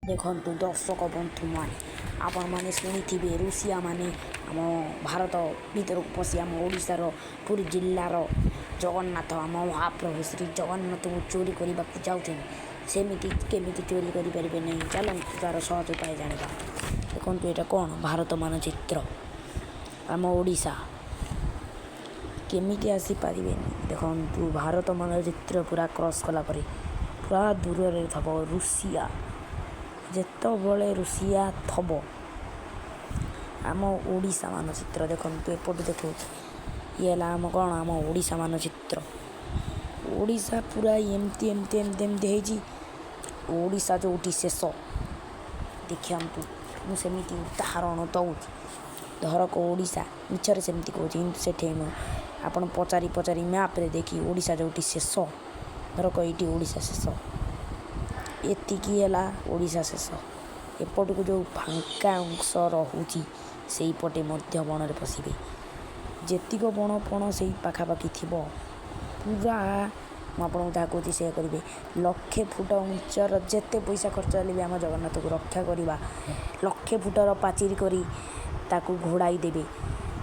ଦେଖନ୍ତୁ ଦର୍ଶକ ବନ୍ଧୁମାନେ, ଆପଣମାନେ ଶୁଣିଥିବେ ରୁଷିଆମାନେ ଆମ ଭାରତ ଭିତରକୁ ପଶି ଆମ ଓଡ଼ିଶାର ପୁରୀ ଜିଲ୍ଲାର ଜଗନ୍ନାଥ, ଆମ ମହାପ୍ରଭୁ ଶ୍ରୀ ଜଗନ୍ନାଥଙ୍କୁ ଚୋରି କରିବାକୁ ଯାଉଛନ୍ତି। ସେମିତି କେମିତି ଚୋରି କରିପାରିବେ ନାହିଁ? ଚାଲନ୍ତୁ, ତା'ର ସହଜ ଉପାୟ ଜାଣିବା। ଦେଖନ୍ତୁ, ଏଇଟା କ'ଣ? ଭାରତ ମାନଚିତ୍ର, ଆମ ଓଡ଼ିଶା। କେମିତି ଆସିପାରିବେନି? ଦେଖନ୍ତୁ, ଭାରତ ମାନଚିତ୍ର ପୁରା କ୍ରସ୍ କଲା ପରେ ପୁରା ଦୂରରେ ଥବ ରୁଷିଆ। ଯେତେବେଳେ ରୁଷିଆ ଥବ, ଆମ ଓଡ଼ିଶା ମାନଚିତ୍ର ଦେଖନ୍ତୁ, ଏପଟୁ ଦେଖାଉଛି। ଇଏ ହେଲା ଆମ କ'ଣ? ଆମ ଓଡ଼ିଶା ମାନଚିତ୍ର। ଓଡ଼ିଶା ପୁରା ଏମିତି ଏମିତି ଏମିତି ଏମିତି ହେଇଛି। ଓଡ଼ିଶା ଯେଉଁଠି ଶେଷ, ଦେଖନ୍ତୁ, ମୁଁ ସେମିତି ଉଦାହରଣ ଦେଉଛି। ଧରକ ଓଡ଼ିଶା, ମିଛରେ ସେମିତି କହୁଛି, କିନ୍ତୁ ସେଠି ନୁହେଁ। ଆପଣ ପଚାରି ପଚାରି ମ୍ୟାପ୍ରେ ଦେଖି ଓଡ଼ିଶା ଯେଉଁଠି ଶେଷ, ଧରକ ଏଇଠି ଓଡ଼ିଶା ଶେଷ, ଏତିକି ହେଲା ଓଡ଼ିଶା ଶେଷ। ଏପଟକୁ ଯେଉଁ ଫାଙ୍କା ଅଂଶ ରହୁଛି, ସେଇପଟେ ମଧ୍ୟ ବଣରେ ପଶିବେ। ଯେତିକ ବଣ ଫଣ ସେଇ ପାଖାପାଖି ଥିବ ପୁରା, ମୁଁ ଆପଣଙ୍କୁ ଯାହା କହୁଛି ସେଇଆ କରିବେ। ଲକ୍ଷେ ଫୁଟ ଉଞ୍ଚର, ଯେତେ ପଇସା ଖର୍ଚ୍ଚ ହେଲେ ବି ଆମ ଜଗନ୍ନାଥକୁ ରକ୍ଷା କରିବା। ଲକ୍ଷେ ଫୁଟର ପାଚେରୀ କରି ତାକୁ ଘୋଡ଼ାଇ ଦେବେ,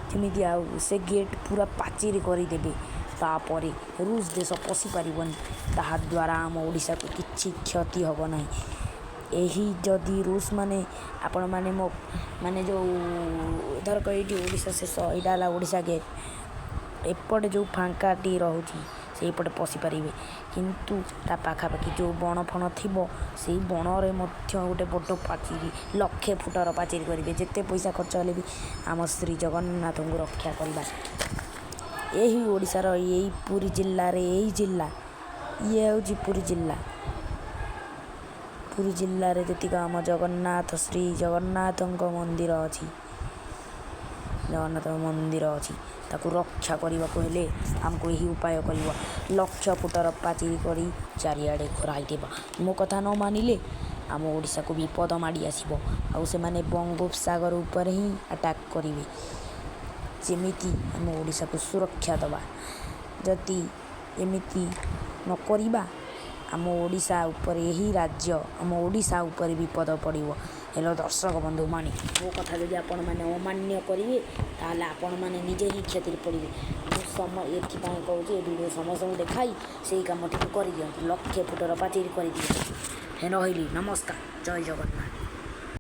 ଯେମିତି ଆଉ ସେ ଗେଟ୍ ପୁରା ପାଚେରୀ କରିଦେବେ। ତାପରେ ରୁଷ ଦେଶ ପଶିପାରିବନି। ତାହାଦ୍ୱାରା ଆମ ଓଡ଼ିଶାକୁ କିଛି କ୍ଷତି ହେବ ନାହିଁ। ଏହି ଯଦି ରୁଷମାନେ, ଆପଣମାନେ ମୋ ମାନେ ଯେଉଁ ଧରକ ଏଇଠି ଓଡ଼ିଶା ଶେଷ, ଏଇଟା ହେଲା ଓଡ଼ିଶା ଗେଟ୍। ଏପଟେ ଯେଉଁ ଫାଙ୍କାଟି ରହୁଛି, ସେଇପଟେ ପଶିପାରିବେ, କିନ୍ତୁ ତା ପାଖାପାଖି ଯେଉଁ ବଣ ଫଣ ଥିବ, ସେଇ ବଣରେ ମଧ୍ୟ ଗୋଟେ ବଡ଼ ପାଚେରୀ, ଲକ୍ଷେ ଫୁଟର ପାଚେରୀ କରିବେ। ଯେତେ ପଇସା ଖର୍ଚ୍ଚ ହେଲେ ବି ଆମ ଶ୍ରୀ ଜଗନ୍ନାଥଙ୍କୁ ରକ୍ଷା କରିବା। ଏହି ଓଡ଼ିଶାର ଏଇ ପୁରୀ ଜିଲ୍ଲାରେ, ଏଇ ଜିଲ୍ଲା, ଇଏ ହେଉଛି ପୁରୀ ଜିଲ୍ଲା। ପୁରୀ ଜିଲ୍ଲାରେ ଯେତିକ ଆମ ଜଗନ୍ନାଥ, ଶ୍ରୀ ଜଗନ୍ନାଥଙ୍କ ମନ୍ଦିର ଅଛି, ଜଗନ୍ନାଥ ମନ୍ଦିର ଅଛି, ତାକୁ ରକ୍ଷା କରିବାକୁ ହେଲେ ଆମକୁ ଏହି ଉପାୟ କରିବା। ଲକ୍ଷ ଫୁଟର ପାଚେରୀ କରି ଚାରିଆଡ଼େ ଘୋରାଇ ଦେବା। ମୋ କଥା ନ ମାନିଲେ ଆମ ଓଡ଼ିଶାକୁ ବିପଦ ମାଡ଼ି ଆସିବ, ଆଉ ସେମାନେ ବଙ୍ଗୋପସାଗର ଉପରେ ହିଁ ଆଟାକ୍ କରିବେ। ଯେମିତି ଆମ ଓଡ଼ିଶାକୁ ସୁରକ୍ଷା ଦେବା। ଯଦି ଏମିତି ନ କରିବା, ଆମ ଓଡ଼ିଶା ଉପରେ, ଏହି ରାଜ୍ୟ ଆମ ଓଡ଼ିଶା ଉପରେ ବିପଦ ପଡ଼ିବ। ହେଲୋ ଦର୍ଶକ ବନ୍ଧୁମାନେ, ମୋ କଥା ଯଦି ଆପଣମାନେ ଅମାନ୍ୟ କରିବେ, ତାହେଲେ ଆପଣମାନେ ନିଜେ ହିଁ କ୍ଷତିରେ ପଡ଼ିବେ। ମୁଁ ଏଥିପାଇଁ କହୁଛି, ଏ ଭିଡ଼ିଓ ସମସ୍ତଙ୍କୁ ଦେଖାଇ ସେଇ କାମଟିକୁ କରିଦିଅନ୍ତୁ। ଲକ୍ଷେ ଫୁଟର ପାଚେରୀ କରିଦିଅନ୍ତୁ। ରହିଲି, ନମସ୍କାର, ଜୟ ଜଗନ୍ନାଥ।